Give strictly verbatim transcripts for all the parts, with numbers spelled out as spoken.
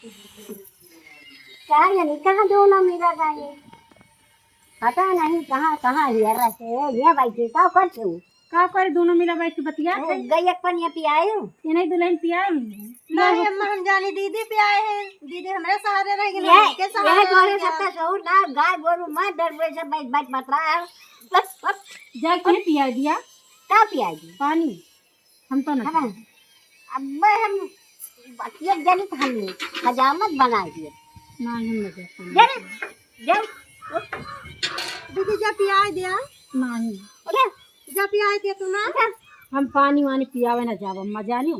का जानी कहाँ दोनों मिला गए, पता नहीं कहाँ कहाँ हियर रहे। ये बैठी का करते हो? का करे, दोनों मिला बैठ के बतिया ओ, गई एक पनिया पियाए हो? ये नहीं दुल्हन पियाए हुई है। नहीं अम्मा, हम जानी दीदी पियाए हैं, दीदी हमरे सहारे रह गई, ये हमरे के सहारे यह रह तोहरे गया। सबका सहूर ना, गाय गोरू मत डरवे से बैठ बैठ बतरा है। बस बस। जा के पिया दिया। का पिया दी? पानी। हम तो ना है ना? अब हम एक जनी खाली हजामत बना दिए। नहीं, हम नहीं जाते। जा रे, जा। दीदी, जा पियाए दिया। नहीं। उठा। जा पियाए दिया तू ना। उठा। हम पानी वानी पियावे ना जाब, अम्मा जानियो।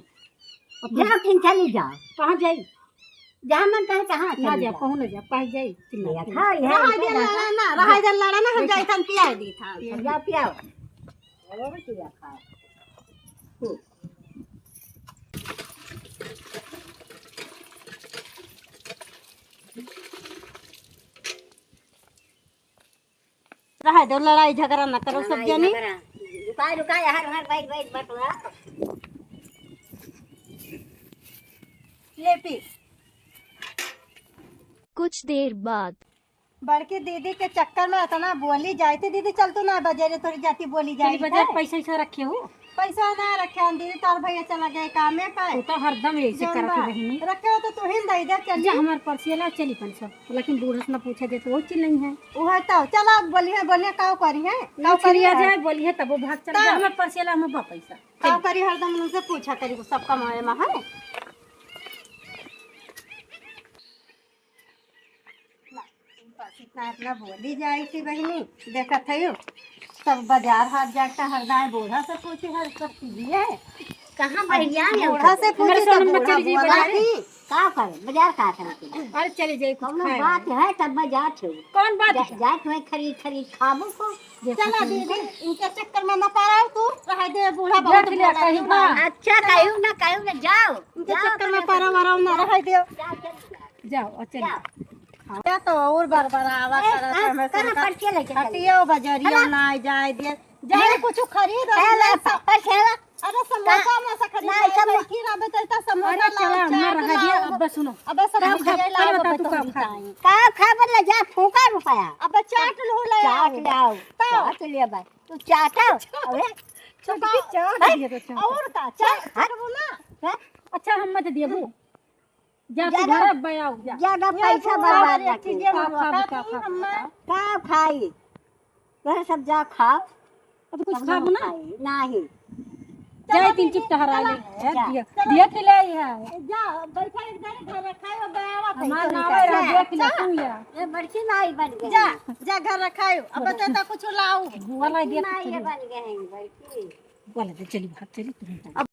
अपने जा, फिर चली जाओ। कहाँ जाई? जहाँ मन कहे, तहाँ ना चली जा, जाओ। कहूँ ना जा, कहीं जाई, चिल्ला ये के। खा, ये रहा इधर लड़ा ना, रहा इधर लड़ा ना, हम जाई थान पियाए दी था। जा पियाओ। और क्या खा? हम्म। रहे दो, लड़ाई झगड़ा न करो सब लड़ाई जनी। झगड़ा। रुका, रुका, हर, हर, बैठ, बैठ, बैठ, बैठ। ले पी। कुछ देर बाद। बड़की दीदी के चक्कर में इतना बोली जाती, दीदी चल तू ना बजारे, तोरी जाती बोली चली जाई बजारे, है। पैसा ऐसा रखे हो? पैसा ना रखे हम दीदी, तार भैया चला गए कामे पे। तू तो हरदम ऐसे जौन करत बा, बहिनी। रखे हो तो तू ही दे दे, चली। जा हमार पर्सिया ला, चली पन सब। लेकिन बूढ़ा से ना पूछा जाए तो वो चीज नहीं है। वो है तो, चला अब बोली है, बोलिए काव करी है, काव करी है। जाए, बोली है तब वो भाग चल तब। जा, हमार पर्सिया ला, हमें बा पैसा। काव चली। करी हरदम उनसे पूछा करी, वो सब कमाए में है। बस इतना इतना बोली जाई थी बहिनी, देखत है यू, सब बाजार हाट जाता हरदाए बूढ़ा से पूछी हर सब चीजिए। कहाँ बहिया है बूढ़ा से पूछी तो बूढ़ा बोला कि का करे, बाजार का करे के? अरे चले जाई कुछ कौनो खाए बात वाले। है तब मैं जात हूँ। कौन बात जा, है? जात हूँ खरीद खरीद खाबो को। चला दीदी, इनके चक्कर में न पड़ा तू, रह दे बूढ़ा बहुत देख लिया बोला कहीं ना। अच्छा कहू ना कहू ना जाओ। इनके जाओ चक्कर में पड़ा वरा ना रह दे। जाओ चल। जाओ, और चलिए। जाओ। हाँ। या तो और बरबरावा ए, करत हाँ, हमें कहाँ सरकार। पर्चे लेके चली? हटियो, बजरिया है ना? ना जाए दे। जाए ए, कुछ खरीद ए, और ले ले सा-, पर्चे ला। अरे समोसा का? ना सा खरीद ना, ले, समो-, बैठी रहबे तो इतना समोसा अरे लाओ, चला, ना चाट रहा दिया, लाओ। अब बस सुनो। अब बस का खा, बजरिया लाओ, पहले बता अब तू तो का खा। मिठाई। का खा बोले जा, फूका रुपया। अब चाट लो ले चाट आओ। लाओ। तो। चाट ले भाई। तू चाटा? अबे। छोटी चाट हैं? दिया तो चाट। और का? चाट हैं? खाबो ना? हैं? अच्छा, हम मत देबू। जा तू ज्यादा, घर अब आओ, जा। ज्यादा ये पैसा बूढ़ा बर्बाद वाली ना चीजें करी। का खाबू, का खाबू, का खाबू? का खाई? वह सब जा खाओ। अब कुछ तब खाबू ना? खाई। नहीं। जाए चलो तीन दीदी, चुप टहरा चलो। ले। है, जा। दिया, चलो। दिया खिलाई है। जा, बैठा एक जने घर रखाई, अब आवा हमार कहीं नाम कहीं। है, जा, देख ले, जा। सुन ले। ये बड़की नाई बन गई। जा, जा घर रखाई। अब बता। बता कुछ लाओ। बुआ लाई दिया, नाई कुछ ये नहीं। बन गए हैं, बड़की। बोला दे, चली भाग, चली तुरंत। अब